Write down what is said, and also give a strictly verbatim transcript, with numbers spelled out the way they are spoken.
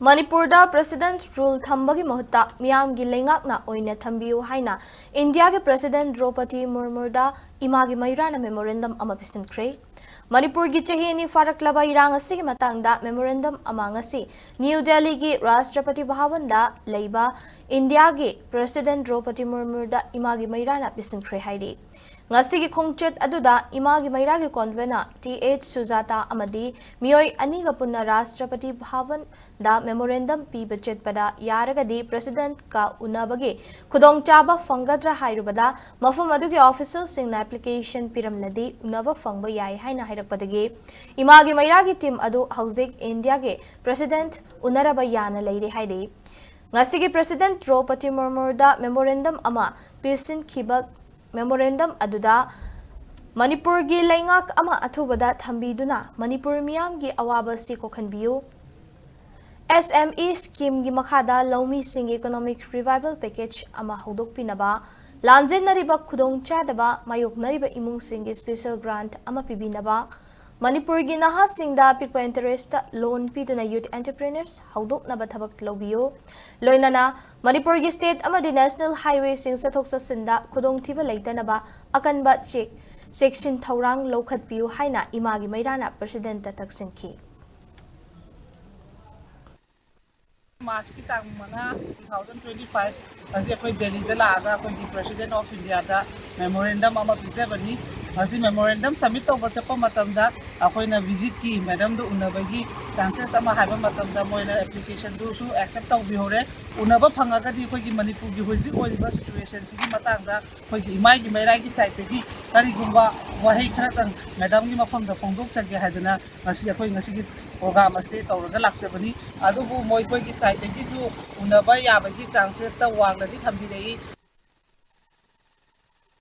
ꯃꯅꯤꯄꯨꯔꯗ President Rule ꯊꯝꯕꯒꯤ ꯃꯍꯨꯠꯇ ꯃꯤꯌꯥꯝꯒꯤ ꯂꯩꯉꯥꯛꯅ ꯑꯣꯏꯅ ꯊꯝꯕꯤꯌꯨ ꯍꯥꯏꯅ ꯏꯟꯗꯤꯌꯥꯒꯤ President ꯗ꯭ꯔꯧꯄꯗꯤ ꯃꯨꯔꯃꯨꯗ ꯏꯃꯥꯒꯤ ꯃꯩꯔꯥꯅ memorandum ꯑꯃ ꯄꯤꯁꯤꯟꯈ꯭ꯔꯦ꯫ ꯃꯅꯤꯄꯨꯔꯒꯤ ꯆꯍꯤ ꯑꯅꯤ ꯐꯥꯔꯛꯂꯕ ꯏꯔꯥꯡ ꯑꯁꯤꯒꯤ ꯃꯇꯥꯡꯗ memorandum ꯑꯃ ꯉꯁꯤ ꯅ꯭ꯌꯨ ꯗꯦꯜꯂꯤꯒꯤ ꯔꯥꯁꯇ꯭ꯔꯄꯇꯤ ꯚꯥꯕꯟꯗ ꯂꯩꯕ ꯏꯟꯗꯤꯌꯥꯒꯤ President ꯗ꯭ꯔꯧꯄꯗꯤ ꯃꯨꯔꯃꯨꯗ ꯏꯃꯥꯒꯤ ꯃꯩꯔꯥꯅ ꯄꯤꯁꯤꯟꯈ꯭ꯔꯦ ꯍꯥꯏꯔꯤ꯫ ꯉꯁꯤꯒꯤ ꯈꯣꯡꯆꯠ ꯑꯗꯨꯗ ꯏꯃꯥꯒꯤ ꯃꯩꯔꯥꯒꯤ convener ꯇꯤ ꯑꯩꯆ ꯁꯨꯖꯥꯇꯥ ꯑꯃꯗꯤ ꯃꯤꯑꯣꯏ ꯑꯅꯤꯒ ꯄꯨꯟꯅ ꯔꯥꯁꯇ꯭ꯔꯄꯇꯤ ꯚꯥꯕꯟꯗ memorandum ꯄꯤꯕ ꯆꯠꯄꯗ ꯌꯥꯔꯒꯗꯤ Presidentꯀ ꯎꯅꯕꯒꯤ ꯈꯨꯗꯣꯡꯆꯥꯕ ꯐꯪꯒꯗ꯭ꯔꯥ ꯍꯥꯏꯔꯨꯕꯗ, ꯃꯐꯝ ꯑꯗꯨꯒꯤ officialꯁꯤꯡꯅ application ꯄꯤꯔꯝꯂꯗꯤ ꯎꯅꯕ ꯐꯪꯕ ꯌꯥꯏ ꯍꯥꯏꯅ ꯍꯥꯏꯔꯛꯄꯗꯒꯤ ꯏꯃꯥꯒꯤ ꯃꯩꯔꯥꯒꯤ team ꯑꯗꯨ ꯍꯧꯖꯤꯛ ꯏꯟꯗꯤꯌꯥꯒꯤ President ꯎꯅꯔꯕ ꯌꯥꯅ ꯂꯩꯔꯦ ꯍꯥꯏꯔꯤ꯫ ꯉꯁꯤꯒꯤ President ꯗ꯭ꯔꯧꯄꯗꯤ ꯃꯨꯔꯃꯨꯗ memorandum ꯑꯃ ꯄꯤꯁꯤꯟꯈꯤꯕ memorandum ꯑꯗꯨꯗ ꯃꯅꯤꯄꯨꯔꯒꯤ ꯂꯩꯉꯥꯛ ꯑꯃ ꯑꯊꯨꯕꯗ ꯊꯝꯕꯤꯗꯨꯅ ꯃꯅꯤꯄꯨꯔ ꯃꯤꯌꯥꯝꯒꯤ ꯑꯋꯥꯕ ꯑꯁꯤ ꯀꯣꯛꯍꯟꯕꯤꯌꯨ꯫ ꯑꯦꯁ ꯑꯦꯝ ꯏ schemeꯒꯤ ꯃꯈꯥꯗ ꯂꯧꯃꯤꯁꯤꯡꯒꯤ economic revival package ꯑꯃ ꯍꯧꯗꯣꯛꯄꯤꯅꯕ, ꯂꯥꯟꯖꯦꯟꯅꯔꯤꯕ ꯈꯨꯗꯣꯡꯆꯥꯗꯕ ꯃꯥꯌꯣꯛꯅꯔꯤꯕ ꯏꯃꯨꯡꯁꯤꯡꯒꯤ special grant ꯑꯃ ꯄꯤꯕꯤꯅꯕ, ꯃꯅꯤꯄꯨꯔꯒꯤ ꯅꯍꯥꯁꯤꯡꯗ ꯑꯄꯤꯛꯄ interestꯇ loan ꯄꯤꯗꯨꯅ youth entrepreneurs ꯍꯧꯗꯣꯛꯅꯕ ꯊꯕꯛ ꯂꯧꯕꯤꯌꯨ꯫ ꯂꯣꯏꯅꯅ ꯃꯅꯤꯄꯨꯔꯒꯤ state ꯑꯃꯗꯤ national highwayꯁꯤꯡ ꯆꯠꯊꯣꯛ ꯆꯠꯁꯤꯟꯗ ꯈꯨꯗꯣꯡꯊꯤꯕ ꯂꯩꯇꯅꯕ ꯑꯀꯟꯕ ꯆꯦꯛ-, ꯆꯦꯛꯁꯤꯟ ꯊꯧꯔꯥꯡ ꯂꯧꯈꯠꯄꯤꯌꯨ ꯍꯥꯏꯅ ꯏꯃꯥꯒꯤ ꯃꯩꯔꯥꯅ Presidentꯇ ꯇꯛꯁꯤꯟꯈꯤ꯫ Marchꯀꯤ ꯇꯥꯡ ꯃꯉꯥ, two thousand twenty five ꯑꯁꯤ ꯑꯩꯈꯣꯏ ꯗꯦꯜꯂꯤꯗ ꯂꯥꯛꯑꯒ ꯑꯩꯈꯣꯏꯒꯤ President of Indiaꯗ memorandum ꯑꯃ ꯄꯤꯖꯕꯅꯤ꯫ ꯃꯁꯤ memorandum submit ꯇꯧꯕ ꯆꯠꯄ ꯃꯇꯝꯗ ꯑꯩꯈꯣꯏꯅ visitꯀꯤ madamꯗꯨ ꯎꯅꯕꯒꯤ chances ꯑꯃ ꯍꯥꯏꯕ ꯃꯇꯝꯗ ꯃꯣꯏꯅ applicationꯗꯨꯁꯨ accept ꯇꯧꯕꯤꯍꯧꯔꯦ꯫ ꯎꯅꯕ ꯐꯪꯉꯒꯗꯤ ꯑꯩꯈꯣꯏꯒꯤ ꯃꯅꯤꯄꯨꯔꯒꯤ ꯍꯧꯖꯤꯛ ꯑꯣꯏꯔꯤꯕ situationꯁꯤꯒꯤ ꯃꯇꯥꯡꯗ ꯑꯩꯈꯣꯏꯒꯤ ꯏꯃꯥꯒꯤ ꯃꯩꯔꯥꯒꯤ sideꯇꯒꯤ ꯀꯔꯤꯒꯨꯝꯕ ꯋꯥꯍꯩ ꯈꯔꯇꯪ madamꯒꯤ ꯃꯐꯝꯗ ꯐꯣꯡꯗꯣꯛꯆꯒꯦ ꯍꯥꯏꯗꯅ ꯉꯁꯤ ꯑꯩꯈꯣꯏ ꯉꯁꯤꯒꯤ program ꯑꯁꯤ ꯇꯧꯔꯒ ꯂꯥꯛꯆꯕꯅꯤ꯫ ꯑꯗꯨꯕꯨ ꯃꯈꯣꯏꯒꯤ sideꯇꯒꯤꯁꯨ ꯎꯅꯕ ꯌꯥꯕꯒꯤ chancesꯇ ꯋꯥꯡꯅꯗꯤ ꯊꯝꯕꯤꯔꯛꯏ꯫